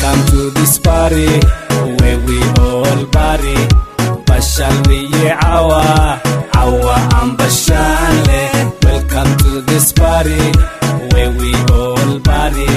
Welcome to this party where we all party. Bashal weye cawa, cawa aan bashaale. Welcome to this party where we all party.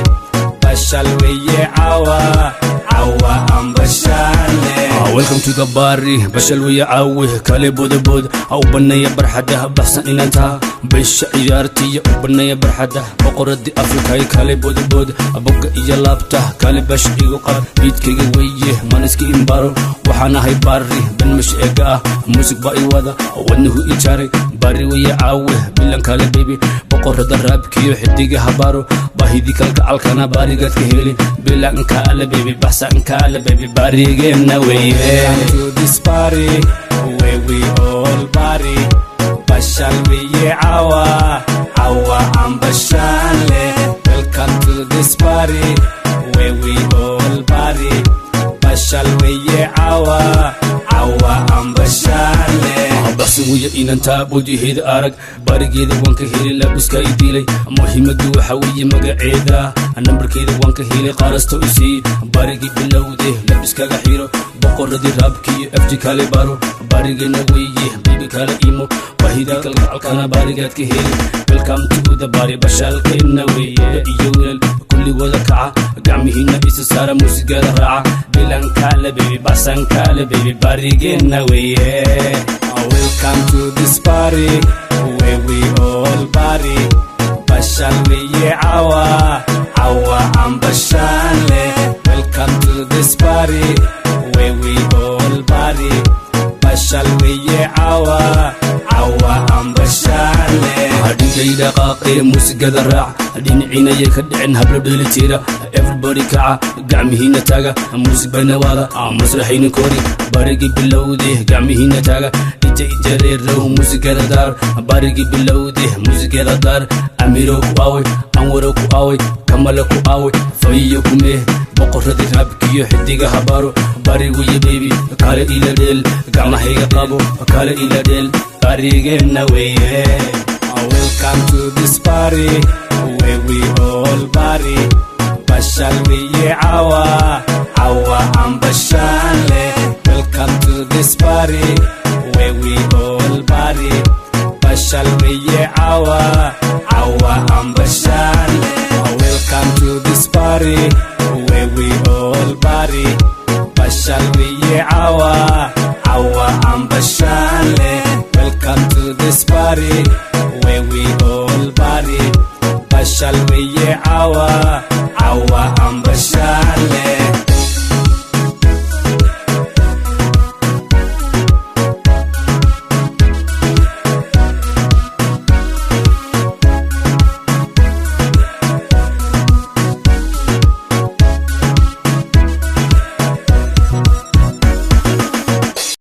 Bashal weye cawa, cawa aan bashaale. Welcome to the party, bashal weeye caawi, kale boodbood ha u baneeya barxadda, baxsan inantaa bisha ciyaartiya u baneeya barxadda, boqoradii Afrikay, kale boodbood, boga iyo laabta, kale bash igu qab, beatkayga weeye maniski imbaro, waxaan ahay baari banmash eega ah, muusig baa i wada, wadnuhu i jaaray, bari weeye caawi, bilan kale baby, boqorada rapkiyo xidigaha baaro, baahidii kalgacalkana baarigaad ka heli, bilanka ale baby, baxsanka ale baby, baarigeenna weeye. Welcome to this party where we all party. Bashal weye cawa, cawa aan bashaale. Welcome to this party where we all party. Bashal weye cawa, cawa aan bashaale. Baxsan weeye inantaa, bojiheeda arag, barigeeda waan ka helay, labiska i dilay, muhiimadu waxa weeye magaceeda, nambarkeeda waan ka helay, qaarasto isii, barigii bilowde, labiskaga xiro, boqoradii rapkiyo FG kale baro, barigeena weeye baby, kale imo, baahidii kalgacalkana baarigaad ka heli. Welcome to the party, bashaalkeenna weeye, iyo wiilal kulligooda kaca, gacmihiina isa saara, muusigada raaca, bilankaale baby, baxsankaale baby, barigeenna weeye. Welcome to this party where we all party. Bashal weye cawa, cawa aan bashaale. Welcome to this party where we all party. Bashal weye cawa, cawa aan bashaale. Hadhigay dhaqaaqee, muusigada raac, dhinacinayay ka dhicin, hablo dheeli jira, everybody kaca, gacmihiina taaga, muusig bayna waada, masraxayna kori, barigi bilowde, gacmihiina taaga, DJ jareerow, muusigada daar, barigi bilowde, muusigada daar, Amirow ku aaway, Anwarow ku aaway, Kamala ku aaway, Fayiyo kumee, boqoradii rapkiyo xidigaha baro, bariguyo baby, kale ila dheel, gacmahayga qabo, kale ila dheel, barigeenna weeye. Welcome to this party where we all party. Bashal weye cawa, cawa aan bashaale. Welcome to this party where we all party. Bashal weye.